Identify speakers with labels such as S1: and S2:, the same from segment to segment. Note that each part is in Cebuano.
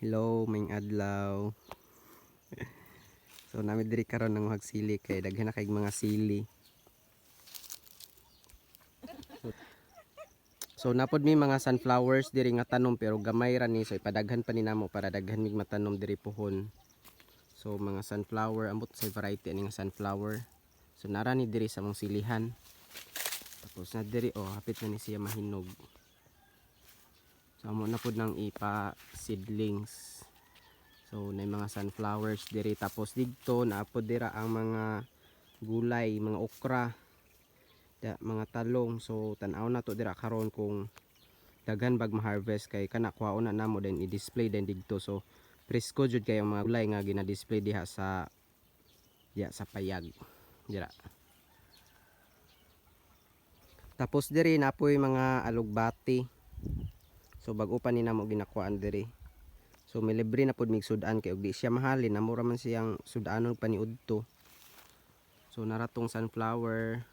S1: Hello, maayong adlaw. So naa mi diri karon nang sili kay daghan na kay mga sili. So napod mi mga sunflowers diri nga tanom pero gamay ra ni, so ipadaghan pa ni namo para daghan mig matanom diri puhon. So mga sunflower, ambot sa variety ani nga sunflower. So nara ni diri sa mong silihan. Tapos na diri, oh, hapit na ni siya mahinog. So amo na pud nang ipa seedlings. So na mga sunflowers diri, tapos didto naa pod dira ang mga gulay, mga okra, da, mga talong. So tan-aw na to dira karon kung daghan bag ma-harvest kay kana kuhaon na namo, then i-display din didto. So presko jud kay ang mga gulay nga gina-display diha sa payag. Dira. Tapos diri napoy mga alugbati. So bag-o pa ni namo ginakuhaan diri. So may libre na pod mig sudan kay og di siya mahalin, mura man siyang sudanon pa ni udto. So naratong sunflower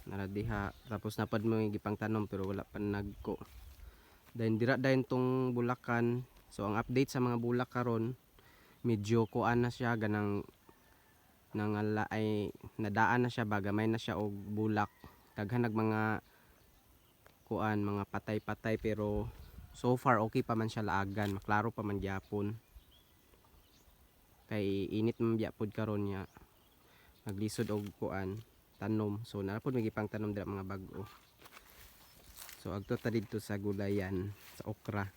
S1: nara diha, tapos napad mo yung gipang tanom pero wala pa nagko. Then dira dayon tong bulakan. So ang update sa mga bulak karon, medyo kuan na siya, ganang nangala ay nadaan na siya ba, gamay na siya og bulak. Daghan nag mga kuan, mga patay-patay, pero so far okay pa man siya laagan, maklaro pa man gyapon. Kay init man biya pod karon niya. Naglisod og kuan tanom. So naa pod may gipang tanom dira mga bag-o. So agto ta didto sa gulayan, sa okra.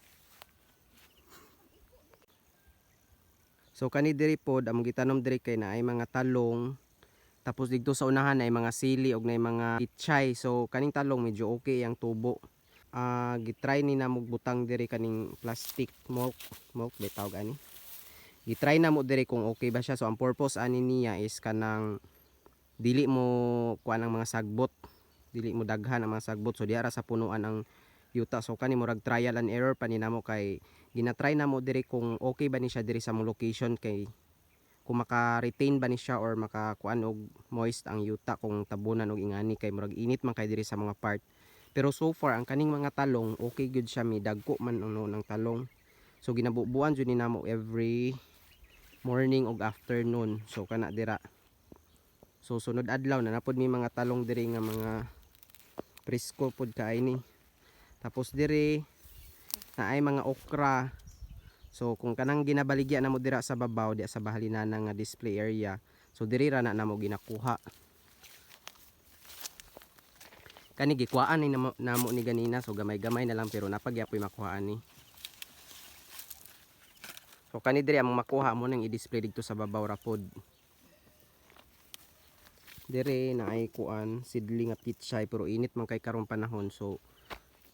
S1: So kani diri pod among gitanom diri kay naay mga talong. Tapos didto sa unahan ay mga sili og naay mga pichay. So kaning talong medyo okay ang tubo. Gitry ni namo butang diri kaning plastic mulch, mulch ba tawag ani? Gitry na mo diri kung okay ba siya. So ang purpose ani niya is kanang dili mo kuan ang mga sagbot, dili mo daghan ang mga sagbot. So diara sa punuan ang yuta. So kani murag trial and error pa ni namo kay ginatry na mo diri kung okay ba ni siya diri sa mong location, kay kung maka-retain ba ni siya or makakuan og moist ang yuta kung tabunan og ingani, kay murag init man kay diri sa mga part. Pero so far ang kaning mga talong okay gyud siya, mi dagko man ano ng talong. So ginabubuan jud ni namo every morning ug afternoon. So kana dira. So sunod adlaw na napod mi mga talong diri nga mga presko pod kaay ni. Tapos diri naay mga okra. So kung kanang ginabaligya na mo dira sa babaw diya sa bahalinana nga display area, so diri ra na namo ginakuha. Kani gikuhaan ni namo ni ganina, so gamay-gamay na lang pero napagyapoy makuhaan ni. So kani diri among makuha mo nang i-display didto sa babaw ra pod. Diri naay kuan sidling nga pichay pero init man kay karong panahon, so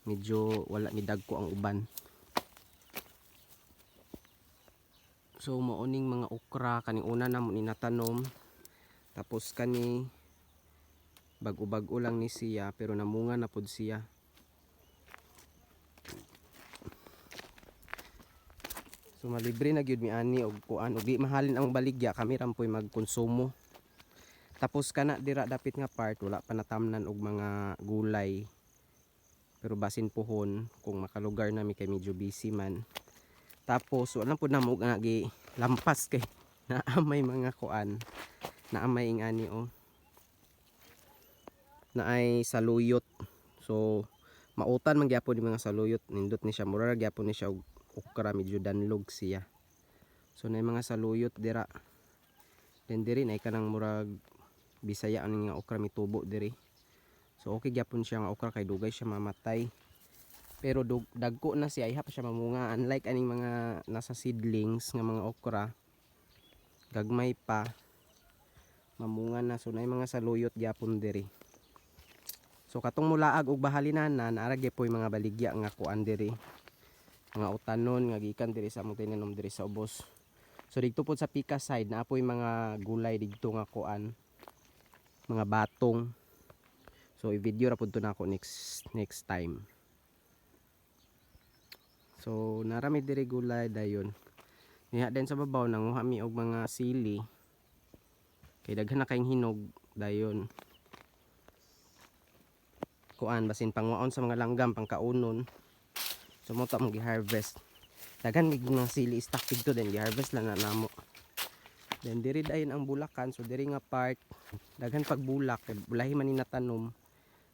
S1: medyo wala ni dagko ang uban. So mao ning mga okra kaning una na mo ni natanom. Tapos kani bag-o-bag-o lang ni siya pero namunga na pod siya. So malibre na gyud mi ani og kuan og di mahalin ang baligya, kami ra poy magkonsumo. Tapos kana dira dapit nga part wala pa natamnan og mga gulay. Pero basin puhon kung makalugar nami kay medyo busy man. Tapos wala pud namo nga gi lampas kay naa may mga kuan, naa may ingani, oh. Naay saluyot. So mautan man gyapon ni mga saluyot, nindot ni siya, mura ra gyapon ni siya og okra, medyo danlog siya. So naay mga saluyot dira. Then diri naay kanang murag Bisaya ani nga okra mitubo diri. So okay gyapon siya nga okra kay dugay siya mamatay. Pero dagko na siya, iha pa siya mamunga, unlike aning mga nasa seedlings nga mga okra, gagmay pa mamunga na. So naay mga saluyot gyapon diri. So katong mulaag og bahalinana, naa ra gyud mga baligya nga kuan diri, mga utanon nga gikan diri sa among tinanom diri sa ubos. So didto pod sa pika side naa poy mga gulay didto nga kuan, mga batong. So i-video ra pud to nako next next time. So narami diri gulay dayon. Niha din sa babaw nanguha mi og mga sili. Kay daghan na kayong hinog dayon. Kuan basin pangwaon sa mga langgam, pangkaunon. So mo ta mo gi-harvest. Daghan mig mga sili stock dito, then gi-harvest lang na namo. Then diri dayon ang bulakan. So diri nga part daghan pag bulak kay bulahi man ni natanom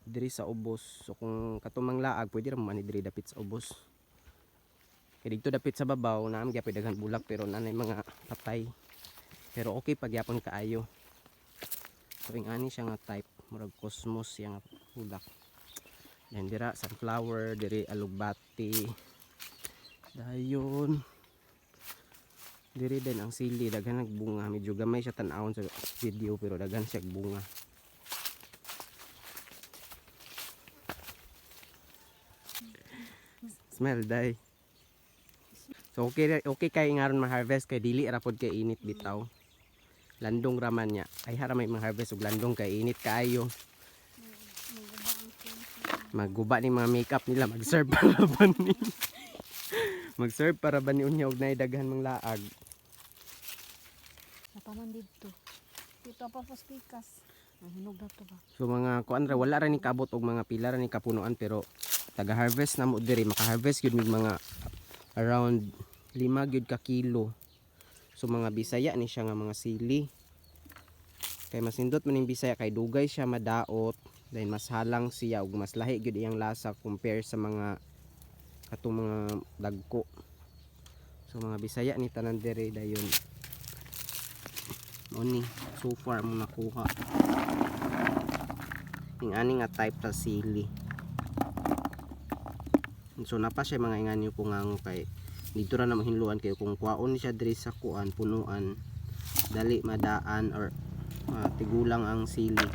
S1: diri sa ubos. So kung katumang laag, pwede ra man ni diri dapit sa ubos. Kay didto dapit sa babaw naam gyapon daghan bulak, pero nanay mga patay. Pero okay pagyapon kaayo. So ing ani siya nga type, murag cosmos siya nga bulak. Then dira sunflower, diri alugbati. Dayon diri din ang sili, daghan nagbunga. Medyo gamay siya tan-awon sa video, pero daghan siya bunga. Smell day. So okay okay kay ngaron ma-harvest kay dili ra pod kay init bitaw. Landong ra man niya. Ay hara may ma-harvest og landong kay init kaayo. Maguba ni mga makeup nila, mag-serve para ba ni? Mag-serve para ba ni unya og naay daghan mang laag.
S2: Napaman dito.
S3: Dito pa po pikas.
S2: Ang hinog na to ba?
S1: So mga kuan ra, wala ra ni kaabot og mga pila ra ni kapunuan, pero taga harvest na mo diri, maka-harvest gyud mig mga around 5 gyud ka kilo. So mga Bisaya ni siya nga mga sili. Kay mas nindot man ning Bisaya kay dugay siya madaot, then mas halang siya ug mas lahi gyud iyang lasa compare sa mga katong mga dagko. So mga Bisaya ni tanan diri dayon. Mao ni so far mo nakuha. Ing ani nga type sa sili. So napa siya mga ingani pungango kay dito ra na mahinluan kayo kung kuwaon siya diri sa kuan punuan, dali madaan or tigulang ang sili.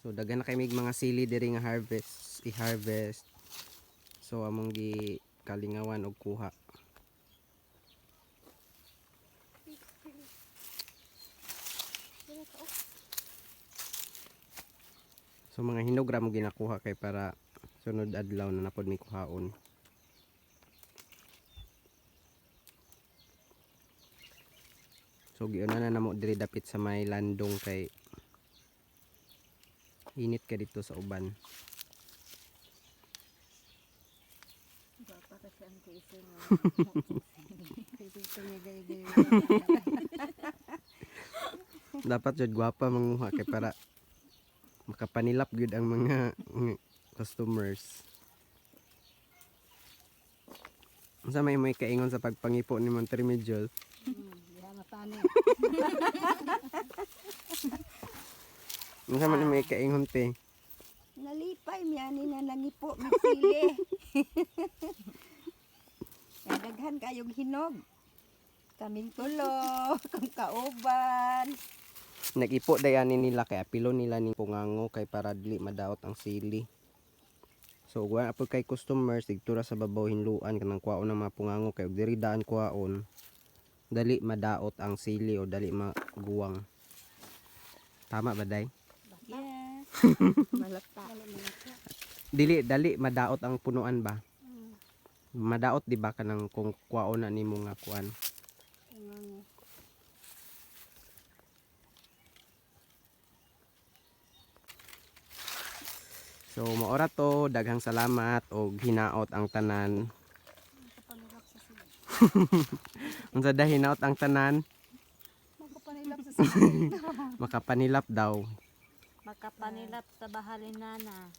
S1: So daghan na kay mig mga sili diri nga harvest, i-harvest. So among gi kalingawan og kuha. So mga hinog ra mo ginakuha kay para sunod adlaw na napod mi kuhaon. So giuna na namo diri dapit sa may landong kay init ka dito sa uban.
S2: Gapa kasi ang tiisin mo.
S3: Dito niya gay.
S1: Dapat jud gwapa manguha kay para makapanilap gyud ang mga customers. Unsa may may kaingon sa pagpangipo ni Montremediol?
S3: Diha matani.
S1: Unsa man may kaingon te?
S4: Nalipay mi ani nga nangipo magsili. Kay daghan kayong hinog. Kaming tulo, kang kauban.
S1: Nag-ipo dayani nila kay apilo nila ni pungango kay para dili madaot ang sili. So wa po kay customers didto ra sa babaw hinluan kanang kuwaon ng mga pungango kay og diri daan kuwaon, dali madaot ang sili o dali maguwang. Tama ba day?
S2: Yes.
S4: Malata.
S1: Dili dali madaot ang punuan ba? Madaot di ba kanang kung kuwaon na nimo nga kuan? So maora to, daghang salamat og hinaot ang tanan.
S3: Makapanilap sa sila.
S1: Unsa da hinaot ang tanan?
S3: Makapanilap sa sila.
S1: Makapanilap daw.
S2: Makapanilap sa bahalin nana.